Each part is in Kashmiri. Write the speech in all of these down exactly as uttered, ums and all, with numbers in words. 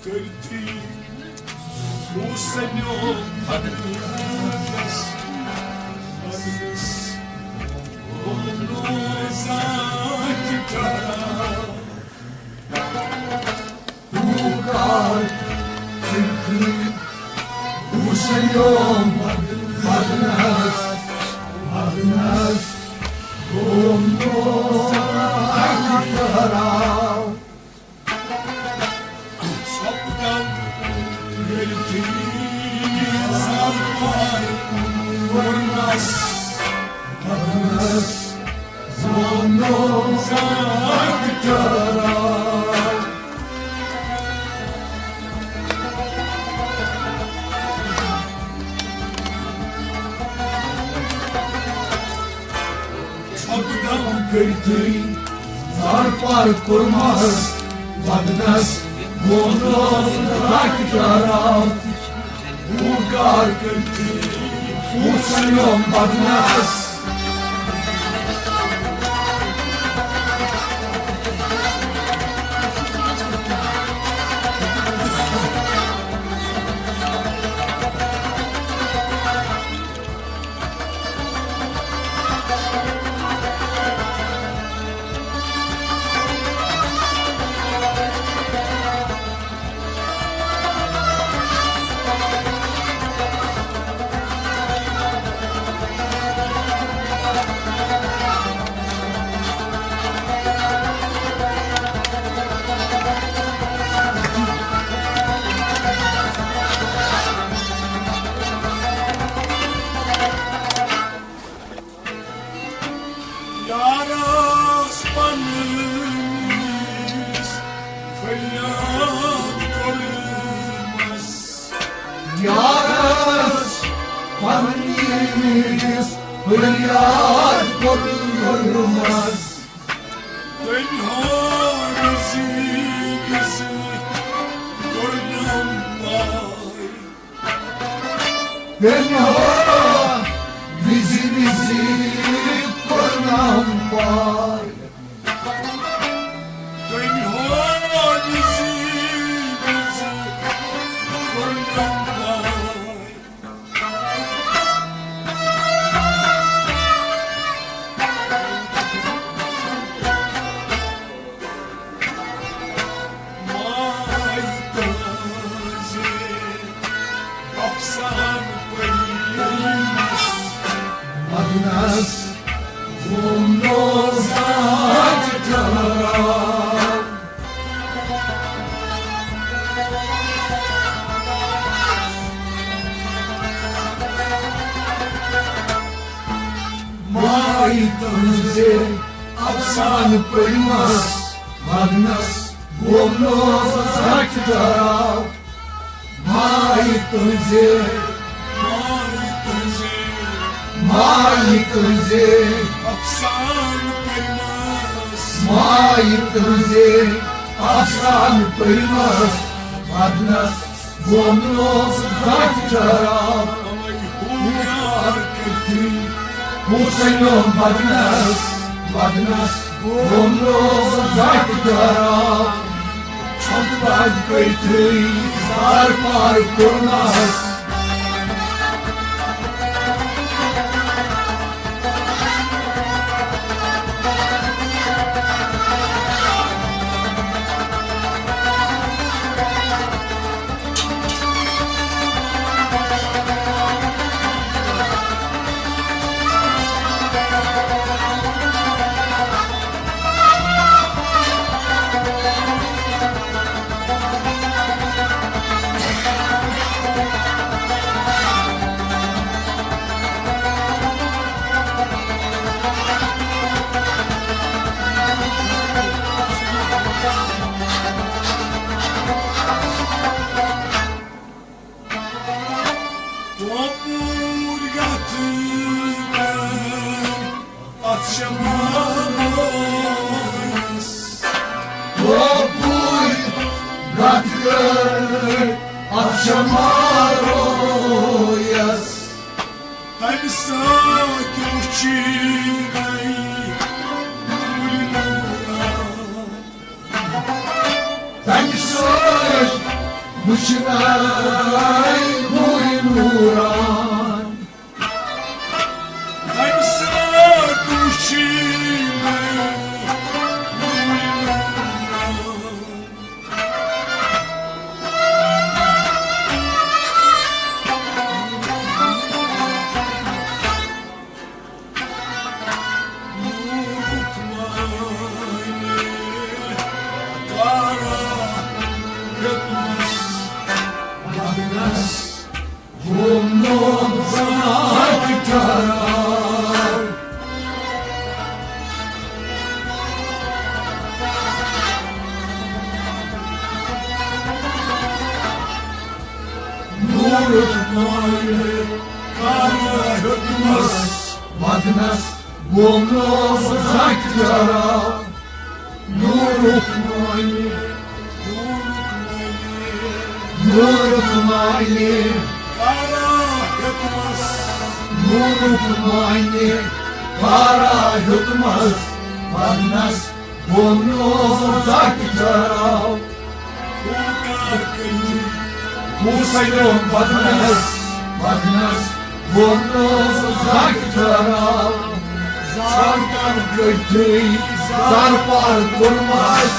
کٔرتھی اوس سنیو بدنس، بدنس گوٚو نور زانٛچ ٹھہراو۔ پُکار کٔرتھی اوس سنیو بدنس، بدنس گوٚو نور زانٛچ ٹھہراو۔ سپدم ییٚلہِ تیٖژ زر پار کوٚرنس، کوٚرنس زانو زانٛہہ ٹھہراو۔ سپدم کٔرتھی زر پار کوٚرمس، بدنس گوٚو نہٕ رٹ ٹہراو۔ پُکار کٔرتھی اوس سنیو بدنس۔ یارس پننِس فریاد کوٚرمس۔ یارس پننِس فریاد کوٚرمس۔ تٔمۍ ہٲو زِ، زِ کوٚرنم پاے۔ تٔمۍ ہٲو وِزِ وِزِ کوٚرنم پاے۔ تٔمۍ ہٲو وِزِ وِزِ کوٚرنم پاے۔ ماے تُہٕنٛزِ افسانہٕ پٔرۍمٕتِس مدنس ووٚن روزان ٹھہراو۔ ماے تُہٕنٛزِ افسانہٕ پٔرۍمَس مدنس گوٚو نہٕ زانٛہہ ٹھہراو۔ ماے تُہٕنٛزِ، ماے تُہٕنٛزِ، ماے تُہٕنٛزِ افسانہٕ پٔرۍمَس، ماے تُہٕنٛزِ افسانہٕ پٔرۍمَس مدنس گوٚو نہٕ زانٛہہ ٹھہراو۔ اوے ہُہ یار کٔرتھی، ہُہ سنیو بدنس، بدنس گوٚو نہٕ زانٛہہ ٹھہراو۔ چھۄمبدار کٔرتھی زر پار کوٚرنس۔ وۄپُر یتھ گرٕ، اتھ شمارو یس۔ وۄپُر یتھ گرٕ، اتھ شمارو یس۔ تمہِ سۭتۍ وُچھی مےٚ نوٗرِ نورا۔ تمہِ سۭتۍ وٕچھنَے نوٗرِ نوٗران۔ تَمہِ ساتہٕ وٕچھی مےٚ نوٗرِ نوٗران۔ نوٗرُک مٲلِک کر ہیوٚتمَس ودنَس، گوٚو نہٕ زانٛہہ تہِ چراو۔ نوٗرُک مٲلِک، نوٗرُک مٲلِک، نوٗرُک مٲلِک کر ہیوٚتمَس ودنَس، گوٚو نہٕ زانٛہہ تہِ چراو۔ ہُہ سَنیو بدنَس، بدنَس، گوٚو نہٕ زانٛہہ تہِ چراو۔ زانٛہہ کٔرۍ تھٕے زر پار کوٚرمَس۔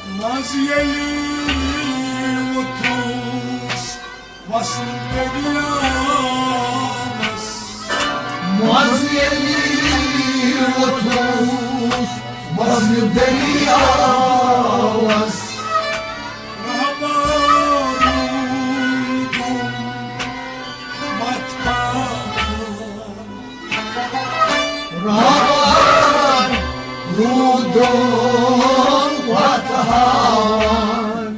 منٛزٕ ییٚلہِ ووٚتھُس وَسنہٕ دٔریاوَس۔ منٛزٕ ییٚلہِ ووٚتھُس وَسنہٕ دٔریاوَس۔ رہبر روٗدُم وَتھ ہاوان۔ رہبر روٗدُم وَتھ ہاوان۔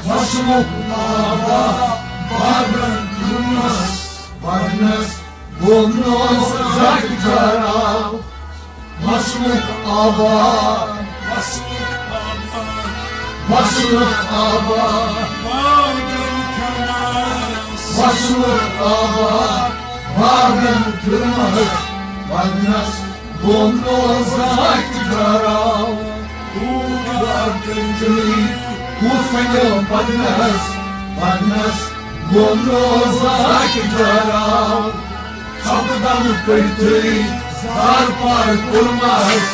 فصلُک آبا باغن تُلنَس، بَڑنَس گوٚو نہٕ زانٛہہ تہِ چراو۔ فصلُک آبا، فصلُک آبا، فصلُک آبا، باغن تُلنَس۔ فصلُک آبا باغن تُلنَس، بَڑنَس گوٚو نہٕ زانٛہہ تہِ چراو۔ روٗد بار کٔرۍ تھٕے، ہُہ سَنیو بدنَس، بدنَس گوٚو نہٕ زانٛہہ تہِ چراو۔ سپدن کٔرۍ تھٕے زار پار کوٚرمَس۔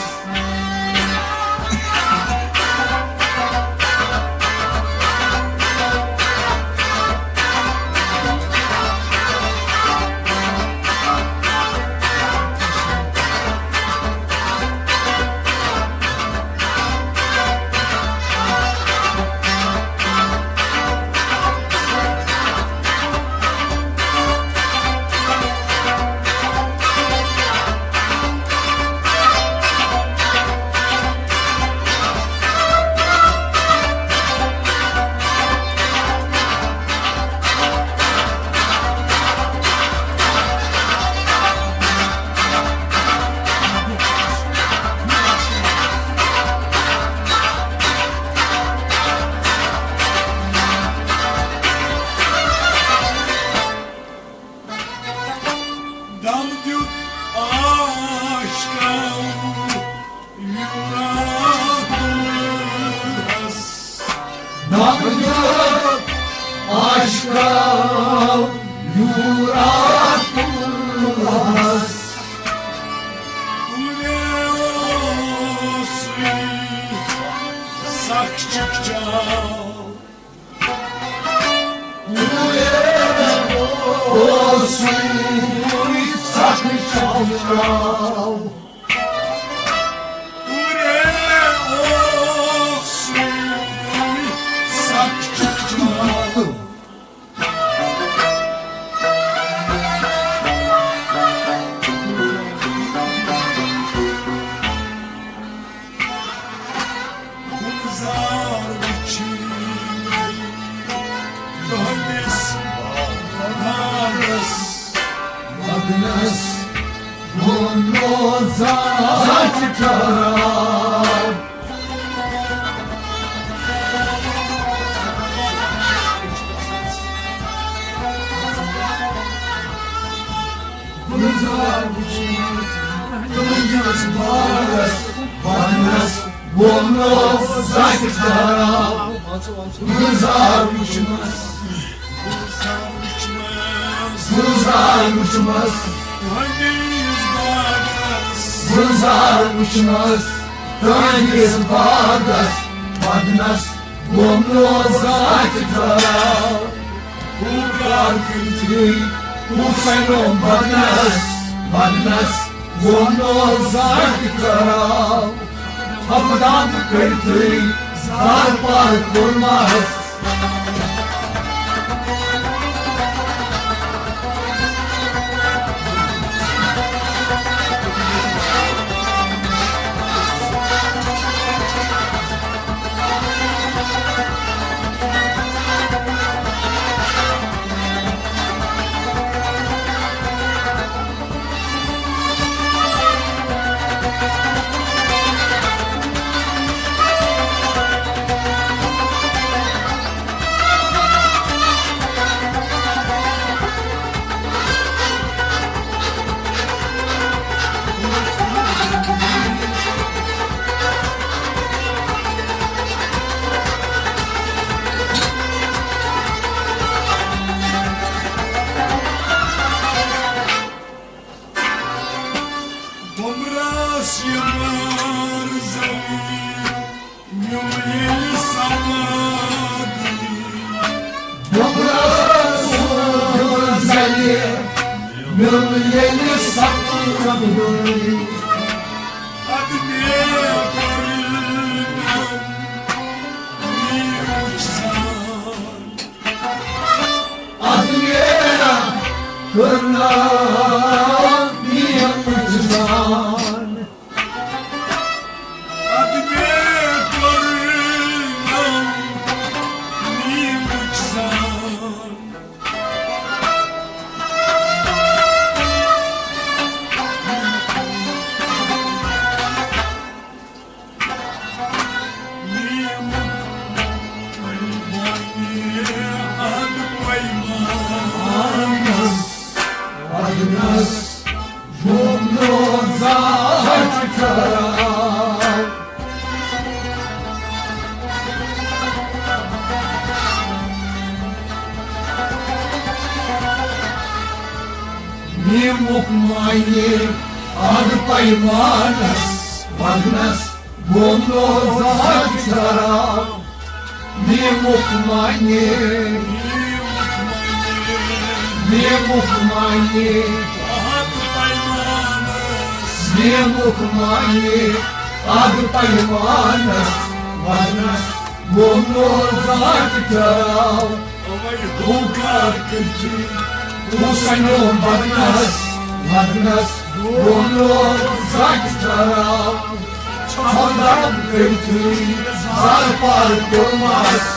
عاشقو یورا تُلہَس۔ سخ چکچاو۔ اوسُے سخ چکچاو۔ گُلزار وٕچھِنۍ تُہٕنٛدِس باغس۔ مدنس گوٚو نوزاد ٹھہراو۔ گُلزار وٕچھِنۍ تُہٕنٛدِس باغس۔ مدنس گوٚو نوزاد ٹھہراو۔ گُلزار وٕچھمس۔ گُلزار وٕچھمس۔ گُلزار وٕچھمس۔ تُہٕنٛدِس باغس۔ مدنس گوٚو نوزاد ٹھہراو۔ ہُکار کٔرتھٕے حسینو مدنس۔ مدنس گوٚو نوزاد ٹھہراو۔ اقدام کٔرتھٕے زار پار کوٚرمس۔ بُمراہس یمار زمین میون ییٚلہِ سماگی۔ بُمراہس یمار زمین میون ییٚلہِ سماگی۔ ادٕ مےٚ کوٚر نہٕ میٖر وٕچھان۔ ادٕ مےٚ کوٚر نہٕ میٖر وٕچھان۔ ادٕ مےٚ کوٚر نہٕ میٖر وٕچھان۔ نیمُک معنی ادٕ پیمانس ودنس گوٚو نوزاد ٹھہراو۔ نیمُک معنی، نیمُک معنی، نیمُک معنی ادٕ پیمانس ودنس گوٚو نوزاد ٹھہراو۔ اوے ہُکار کٔرتھٕے حسینو مدنس، مدنس گوٚو نوزاد ٹھہراو۔ چھۄمبر کٔرتھٕے زار پار کوٚرمس۔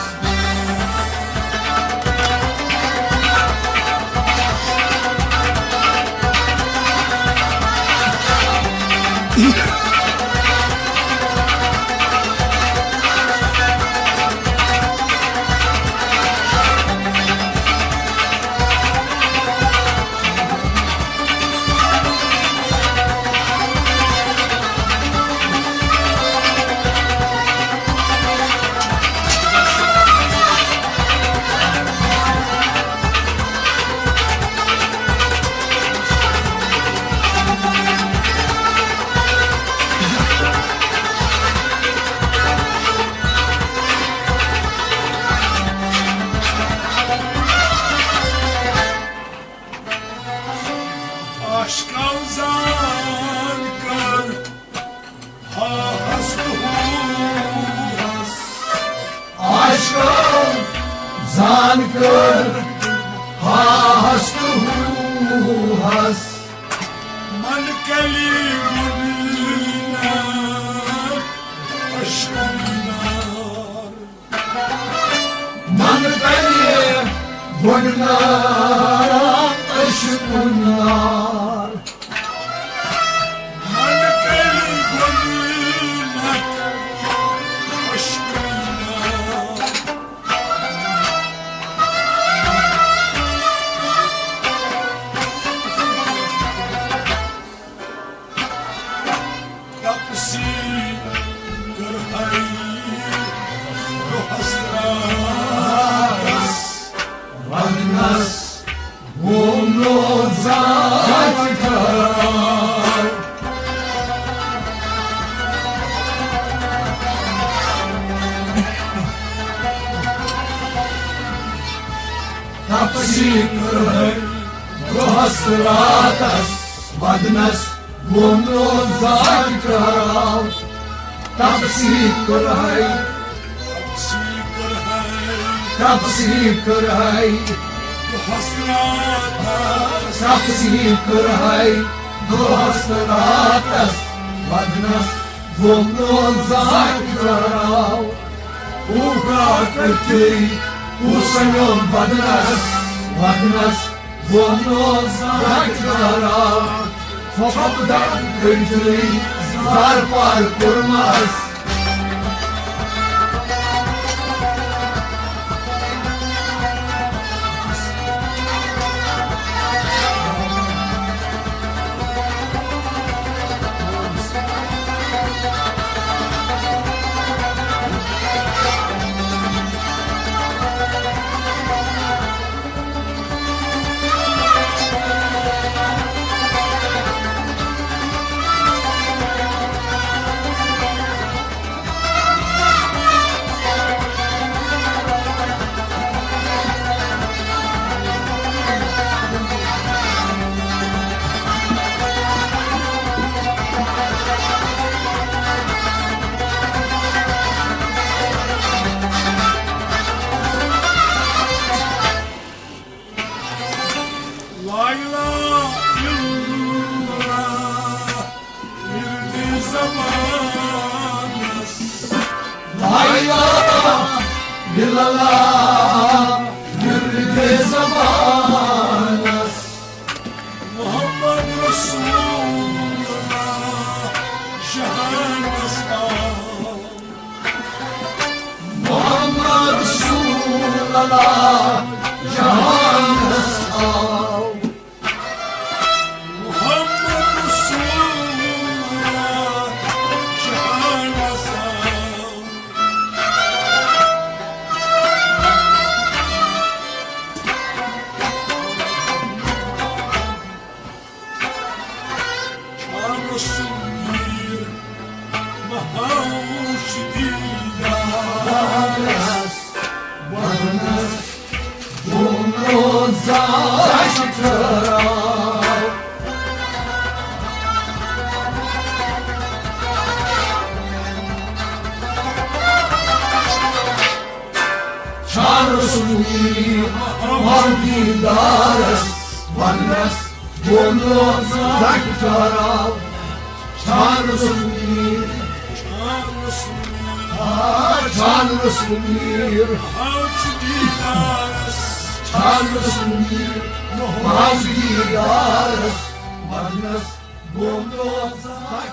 کٔر ہاہس تہٕ ہوہس۔ من کلی گۄڈٕنیتھ اشکن نار۔ من کلی گۄڈٕنیتھ اشکن نار۔ من کلی گۄڈٕنیتھ اشکن نار۔ تپسی کٔرہے دۄہس راتس ودنس، گوم نہٕ زانٛہہ ٹھہراو۔ تپسی کٔرہے دۄہس راتس ودنس، گوم نہٕ زانٛہہ ٹھہراو۔ تپسی کٔرہے، تپسی کٔرہے، تپسی کٔرہے، دۄہس راتس۔ تپسی کٔرہے دۄہس راتس ودنس، گوم نہٕ زانٛہہ ٹھہراو۔ اوکا کٔرتھٕے اوسنم بدنس ودنس، گوم نہٕ زانٛہہ ٹھہراو۔ ژھۄپہٕ دم کٔرتھٕے زار پار کوٚرمس۔ لا الہ الا اللہ، ورد زبانس۔ لا الہ الا اللہ، ورد زبانس۔ محمد رسول اللہ، جہانس آو۔ محمد رسول اللہ، جہانس آو۔ محمد رسول اللہ، جہانس آو۔ چانس میر مہاوش دیدارس ونس، دونو زاش ٹھہراو۔ چانس میر مہاوش دیدارس ونس، دونو زاش ٹھہراو۔ چانس میر، چانس میر، آ، چانس میر، آ، چانس میر، مہاوش دیدارس ونس، دونو زاش